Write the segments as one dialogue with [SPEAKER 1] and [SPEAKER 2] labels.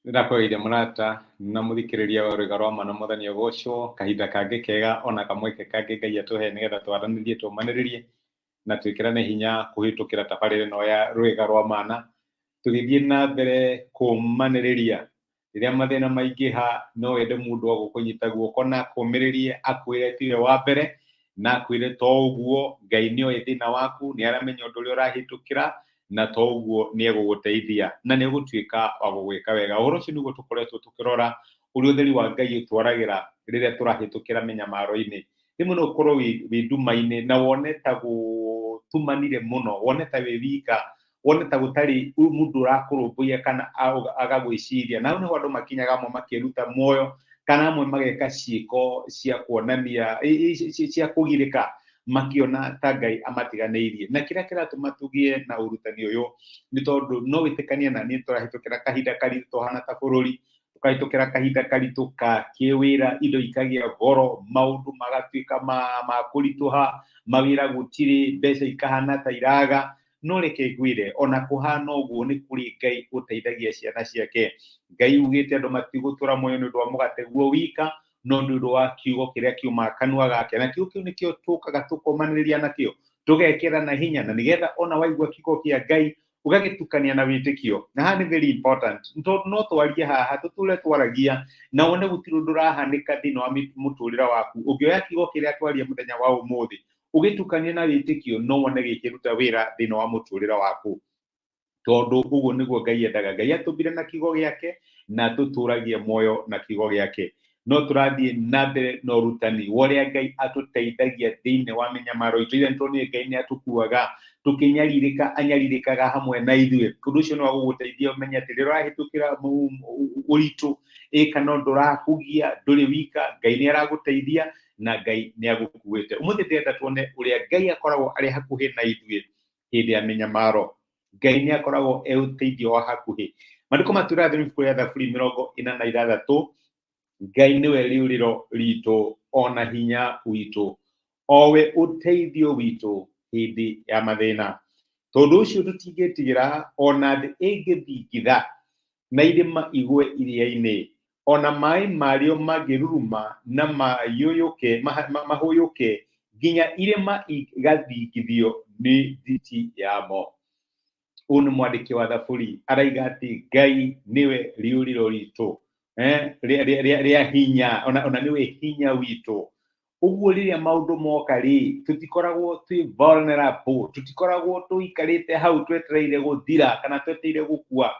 [SPEAKER 1] Nĩndakũgeithia mũrata na mũthikĩrĩria wa rwĩga rwa mana mwathani agocwo kahinda kangĩ kega ona kamweke kangĩ Ngai atũhe nĩgetha twaranĩrie tũmanĩrĩrie na twĩkĩrane hinya kũhĩtũkĩra tabarĩra ĩno ya rwĩga rwa mana. Tũgĩthiĩ na mbere kũmanĩrĩria rĩrĩa mathĩna maingĩha, no wende mũndũ wa gũkũnyita guoko na akũmĩrĩrie, akwĩre tiwe wa mbere na akwĩre to ũguo Ngai nĩoĩ thĩna waku, nĩ aramenya ũndũ ũrĩa ũrahĩtũkĩra na to ũguo nĩ egũgũteithia na nĩ egũtuĩka wa gũgwĩka wega. Ũhoro ũcio nĩguo tũkoretwo tũkĩrora ũrĩa ũtheri wa Ngai ũtwaragĩra rĩrĩa tũrahĩtũkĩra mĩnyamaro-inĩ. Rĩmwe no ũkorwo wĩ nduma-inĩ na wone ta gũtumanire mũno, wone ta wĩ wika, wone ta gũtarĩ mũndũ ũrakũrũmbũiya kana agagwĩciria. Na hau nĩho andũ makinyaga amwe makĩruta muoyo kana amwe mageka ciĩko cia kuonania cia kũgirĩka makiona ta Ngai amatiganĩirie. Na kĩrĩa kĩratũma tũgĩe na ũrutani ũyũ nĩ tondũ no wĩtĩkanie na niĩ tũrahĩtũkĩra kahinda karitũ tũhana ta bũrũri, tũkahĩtũkĩra kahinda karitũ ka kĩwĩra, indo ikagĩa goro, maũndũ magatuĩka ma kũritũha, mawĩra gũtirĩ, mbeca ikahana ta iraga. No reke ngwĩre ona kũhana ũguo nĩ kũrĩ Ngai ũteithagia ciana ciake. Ngai ugĩte andũ matigũtũra muoyo nĩ ũndũ wa mũgate guo wika, no nĩ ũndũ wa kiugo kĩrĩa kiumaga kanua gake. Na kiugo kĩu nĩkĩo tũkaga tũkomanĩrĩria nakĩo, tũgekĩra na hinya, na nĩgetha ona waigua kiugo kĩa Ngai ũgagĩtukania na wĩtĩkio. Na haha nĩ very important, tondũ no twarie haha tũtũre twaragia na wone gũtirĩ ũndũ ũrahanĩka thĩinĩ wa mũtũrĩre waku. Ũngĩoya kiugo kĩrĩa twaria mũthenya wa ũmũthĩ ũgĩtukanie na wĩtĩkio, no wone gĩkĩruta wĩra thĩinĩ wa mũtũrĩre waku, tondũ ũguo nĩguo Ngai endaga. Ngai atũmbire na kiugo gĩake na atũtũragie muoyo na kiugo gĩake. No tũrathiĩ na mbere na ũrutani wa ũrĩa Ngai atũteithagia thĩinĩ wa mĩnyamaro itũ. Ithe nĩtuonire Ngai nĩ atũkuaga tũkĩnyarirĩka, anyarirĩkaga hamwe na ithuĩ. Ũndũ ũcio nĩ wa gũgũteithia ũmenye atĩ rĩrĩa ũrahĩtũkĩra ũritũ ĩ kana ũndũ ũrakũgia, ndũrĩ wika, Ngai nĩ aragũteithia na Ngai nĩ agũkuĩte. Ũmũthĩ ndĩrenda tuone ũrĩa Ngai akoragwo arĩ hakuhĩ na ithuĩ hĩndĩ ya mĩnyamaro. Ngai nĩ akoragwo e ũteithio wa hakuhĩ. Maandĩko matwĩraga thĩinĩ wa ibuku rĩa Thaburi 46, Ngai nĩwe rĩũrĩro ritũ ona hinya witũ, o we ũteithio witũ hĩndĩ ya mathĩna. Tondũ ũcio tũtingĩtigĩra ona thĩ ĩngĩthingitha na irĩma igwe iria-inĩ, ona maĩ marĩo mangĩruruma na mayũyũke, mahũyũke nginya irĩma igathingithio nĩ nditi yamo. Ũyũ nĩ mwandĩki wa Thaburi araiga atĩ Ngai nĩwe rĩũrĩro ritũ, rĩa hinya, ona nĩwe hinya witũ. Ũguo rĩrĩa maũndũ moka rĩ, tũtikoragwo twĩ vulnerable, tũtikoragwo tũikarĩte hau twetereire gũthira kana twetereire gũkua.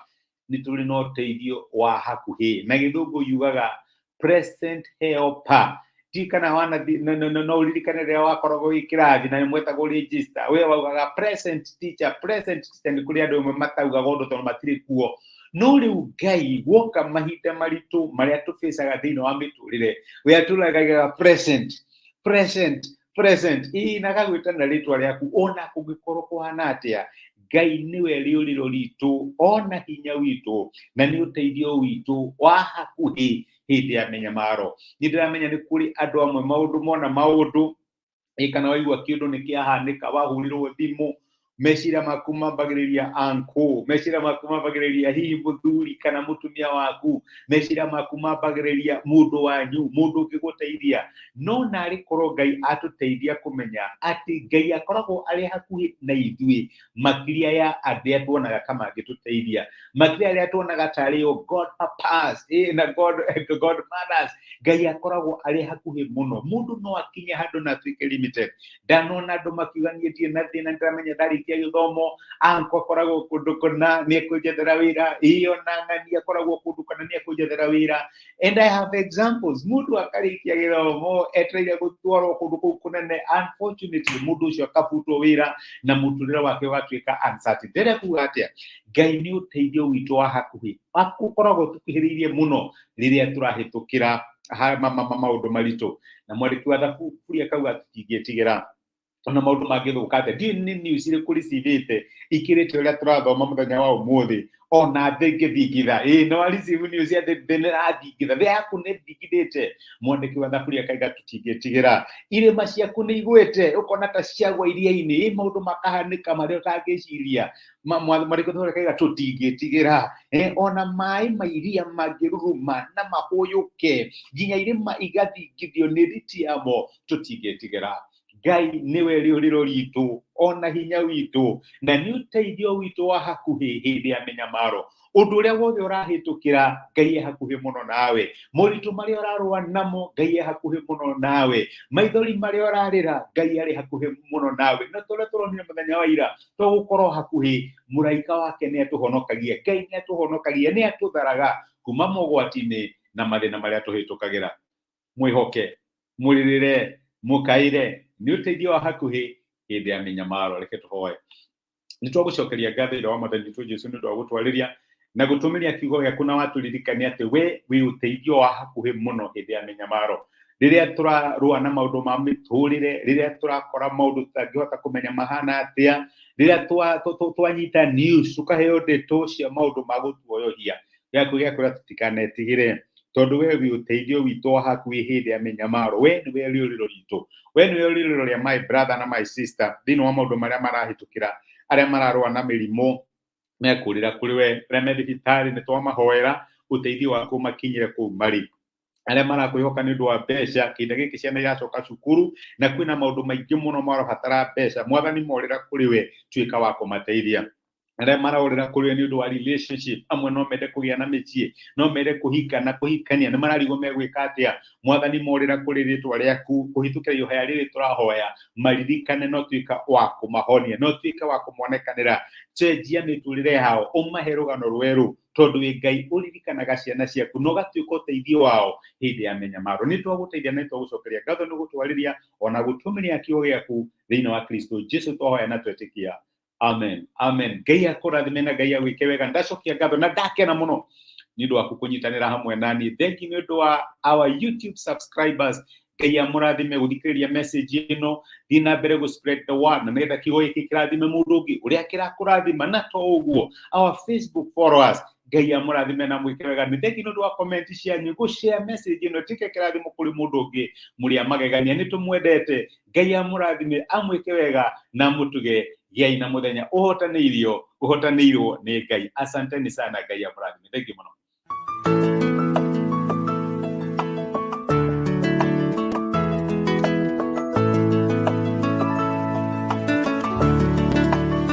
[SPEAKER 1] Nĩ tũrĩ na ũteithio wa hakuhĩ. Na gĩthũngũ yugaga present helper. Ndiũĩ kana wanathi, no ũririkane rĩrĩa wakoragwo wĩ kĩrathi na mwetagwo register, we waugaga present teacher, present teacher. Nĩ kũrĩ andũ amwe mataugaga ũndũ tondũ matirĩ kuo. No rĩu Ngai woka mahinda maritũ marĩa tũbĩcaga thĩinĩ wa mĩtũrĩre, we atũragaga present, present, present, ĩĩ, na agagwĩta na rĩtwa rĩaku ona kũngĩkorwo kũhana atĩa. Ngai nĩwe rĩũrĩro ritũ ona hinya witũ, na nĩ ũteithio witũ wa hakuhĩ hĩndĩ ya mĩnyamaro. Nĩ ndĩramenya nĩ kũrĩ andũ amwe maũndũ mona maũndũ ĩ kana waigua kĩũndũ nĩ kĩahanĩka, wahũrĩrwo thimũ, meciria maku mambagĩrĩria uncle, meciria maku mambagĩrĩria hihi mũthuri kana mũtumia waku, meciria maku mambagĩrĩria mũndũ wanyu, mũndũ ũngĩgũteithia. No narĩ korwo Ngai atũteithia kũmenya atĩ Ngai akoragwo arĩ hakuhĩ na ithuĩ makĩria ya arĩa tuonaga ta mangĩtũteithia, makĩria arĩa tuonaga tarĩ o God papas, na God mothers. Ngai akoragwo arĩ hakuhĩ mũno. Mũndũ no akinye handũ na atuĩke limited. Ndanona andũ makiuga niĩ ndirĩ na thĩna, nĩndĩramenya ndarĩkia gĩthomo uncle akoragwo kũndũ kũna nĩ ekũnjethera wĩra, ĩĩ ona ng'ani akoragwo kũndũ kũna nĩ ekũnjethera wĩra. And I have examples. Mũndũ akarĩkia gĩthomo etereire gũtwarwo kũndũ kũu kũnene, unfortunately mũndũ ũcio akabutwo wĩra na mũtũrĩre wake ũgatuĩka uncertain. Ndĩrenda kuga atĩa? Ngai nĩ ũteithio witũ wa hakuhĩ, ũkoragwo tũkuhĩrĩirie mũno rĩrĩa tũrahĩtũkĩra maũndũ maritũ. Na mwandĩki wa Thaburi akauga tũtingĩtigĩra. Ona maũndũ mangĩthũka atĩa, ndiũĩ nĩ news irĩkũ ricivĩte ikĩrĩte ũrĩa tũrathoma mũthenya wa ũmũthĩ. Ona thĩ ĩngĩthingitha, ĩĩ no receive news ya thĩ, thĩ nĩrathingitha, thĩ yaku nĩthingithĩte. Mwandĩki wa thaburi akaiga tũtingĩtigĩra, irĩma ciaku nĩ igwĩte, ũkona ta ciagwa iria-inĩ, ĩ maũndũ makahanĩka marĩa ũtangĩciria. Mwandĩki wa thaburi akaiga tũtingĩtigĩra. Ona maĩ ma iria mangĩruruma na mahũyũke nginya irĩma igathingithio nĩ riti yamo, tũtingĩtigĩra. Ngai nĩwe rĩũrĩro ritũ ona hinya witũ, na nĩ ũteithio witũ wa hakuhĩ hĩndĩ ya mĩnyamaro. Ũndũ ũrĩa wothe ũrahĩtũkĩra, Ngai e hakuhĩ mũno nawe. Moritũ marĩa ũrarũa namo, Ngai e hakuhĩ mũno nawe. Maithori marĩa ũrarĩra, Ngai arĩ hakuhĩ mũno nawe. No tũrĩa tũronire mũthenya wa ira, to gũkorwo hakuhĩ, mũraika wake nĩ atũhonokagia. Ngai nĩ atũhonokagia, nĩ atũtharaga kuma mogwati-inĩ na mathĩna marĩa tũhĩtũkagĩra. Mwĩhoke, mũrĩrĩre, mũkaĩre, nĩ ũteithio wa hakuhĩ hĩndĩ ya mĩnyamaro. Reke tũhoe. Nĩ twagũcokeria ngatho ithe wa Mwathani witũ Jesu nĩ ũndũ wa gũtwarĩria na gũtũmĩria kiugo gĩaku, na watũririkania atĩ we wĩ ũteithio wa hakuhĩ mũno hĩndĩ ya mĩnyamaro, rĩrĩa tũrarũa na maũndũ ma mĩtũrĩre, rĩrĩa tũrakora maũndũ tũtangĩhota kũmenya mahana atĩa, rĩrĩa twanyita news tũkaheo ndeto cia maũndũ ma gũtuoyohia. Gĩaku gĩakwĩra tũtikanetigĩre, tondũ we wĩ ũteithio witũ wa hakuhĩ hĩndĩ ya mĩnyamaro. We nĩwe rĩũrĩro ritũ, we nĩwe rĩũrĩro rĩa my brother na my sister thĩinĩ wa maũndũ marĩa marahĩtũkĩra. Arĩa mararũa na mĩrimũ mekũrĩra kũrĩ we, arĩa me thibitarĩ nĩ twamahoera ũteithio waku ũmakinyĩre kũu marĩ, arĩa marakwĩhoka nĩ ũndũ wa mbeca. Kĩhinda gĩkĩ ciana iracoka cukuru na kwĩna maũndũ maingĩ mũno marabatara mbeca, Mwathani, morĩra kũrĩ we, tuĩka wa kũmateithia. Arĩa marorĩra kũrĩ we nĩ ũndũ wa relationship, amwe no mende kũgĩa na mĩciĩ, no mende kũhika na kũhikania, nĩ mararigwo megwĩka atĩa. Mwathani, morĩra kũrĩ rĩtwa rĩaku kũhĩtũkĩra ihoya rĩrĩ tũrahoya, maririkane no tuĩka wa kũmahonia, no tuĩka wa kũmonekanĩra. Cenjia mĩtũrĩre yao, ũmahe rũgano rwerũ, tondũ wĩ Ngai ũririkanaga ciana ciaku na ũgatuĩka ũteithio wao hĩndĩ ya mĩnyamaro. Nĩ twagũteithia na nĩ twagũcokeria ngatho nĩ gũtwarĩria ona gũtũmĩria kiugo gĩaku. Thĩinĩ wa Kristo Jesu twahoya na twetĩkia, amen, amen. Ngai akũrathime na Ngai agwĩke wega. Ndacokia ngatho na ndakena mũno nĩ ũndũ waku kũnyitanĩra hamwe nani. Thank you nĩ ũndũ wa our YouTube subscribers. Ngai amũrathime gũthikĩrĩria message ĩno. Thiĩ na mbere gũ spread the word na nĩgetha kiugo gĩkĩ kĩrathime mũndũ ũngĩ ũrĩa kĩrakũrathima. Na to ũguo, our Facebook followers, Ngai amũrathime na mwĩke wega. Nĩ thank you nĩ ũndũ wa comment cianyu, gũ share message ĩno ĩtuĩke kĩrathimo kũrĩ mũndũ ũngĩ. Mũrĩ a magegania, nĩ tũmwendete. Ngai amũrathime, amwĩke wega na mũtuge. Gĩai na mũthenya ũhotanĩirio, ũhotanĩirwo nĩ Ngai. Asanteni sana, Ngai amũrathime. Thank you mũno.